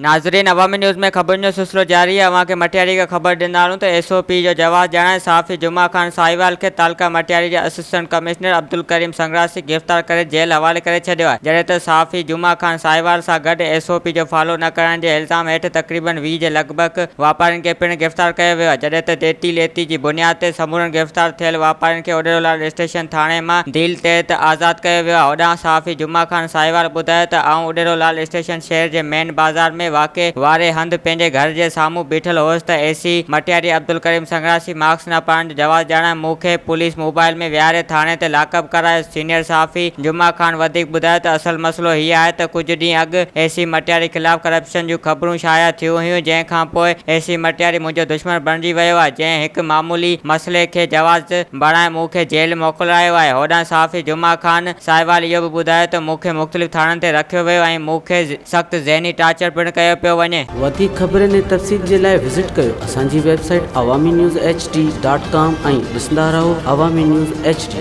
ناظرين عوامي نيوز ۾ خبرن جو سلسلو جاري آهي اوهان کي مٽياري کان خبر ڏيندا هلون ته ايس او پي جو جواز ڄاڻائي صحافي جمعه خان ساهيوال کي تعلقه مٽياري جي اسسٽنٽ ڪمشنر عبدالڪريم سنگراسي گرفتار ڪري جيل حوالي ڪري ڇڏيو آهي جڏهن ته صحافي جمعه خان ساهيوال سان گڏ ايس او پي جو فالو نه ڪرڻ جي الزام هيٺ تقريبن 20 جي لڳ ڀڳ واپارين کي پڻ گرفتار ڪيو ويو آهي جڏهن ته ڏيتي ليتي جي بنياد تي سمورن گرفتار ٿيل واپارين کي اڏيرولال اسٽيشن ٿاڻي مان ڊيل تحت آزاد ڪيو ويو آهي هوڏانهن صحافي جمعه خان ساهيوال ٻڌايو ته آئون اڏيرولال اسٽيشن شهر جي مين بازار ۾ واقع واري هنڌ پنهنجي گهر جي سامهون بيٺل هوس ته اي سي مٽياري عبدالڪريم سنگراسي ماسڪ نه پائڻ جو جواز ڄاڻائي مون کي پوليس موبائل ۾ ويهاري ٿاڻي تي لاڪپ ڪرايو. سينيئر صحافي جمعه خان وڌيڪ ٻڌايو ته اصل مسئلو هي آهي ته ڪجهه ڏينهن اڳ اي سي مٽياري خلاف ڪرپشن جون خبرون شايع ٿيون هيون جنهن کان پوء اي سي مٽياري منهنجو دشمن بڻجي ويو آهي جنهن هڪ معمولي مسئلي کي جواز بڻائي مون کي جيل موڪلايو آهي. هوڏانهن صحافي جمعه خان ساهيوال اهو به ٻڌايو ته مون کي مختلف ٿاڻن تي رکيو ويو ۽ مون کي سخت ذهني ٽارچر پڻ ڪيو پيو وڃي. وڌيڪ خبرن ۽ تفصيل جي لاء وزٽ ڪيو اسان جي website Awami news H D dot com ۽ ڏسندا رهو عوامي نيوز ايڇ ڊي.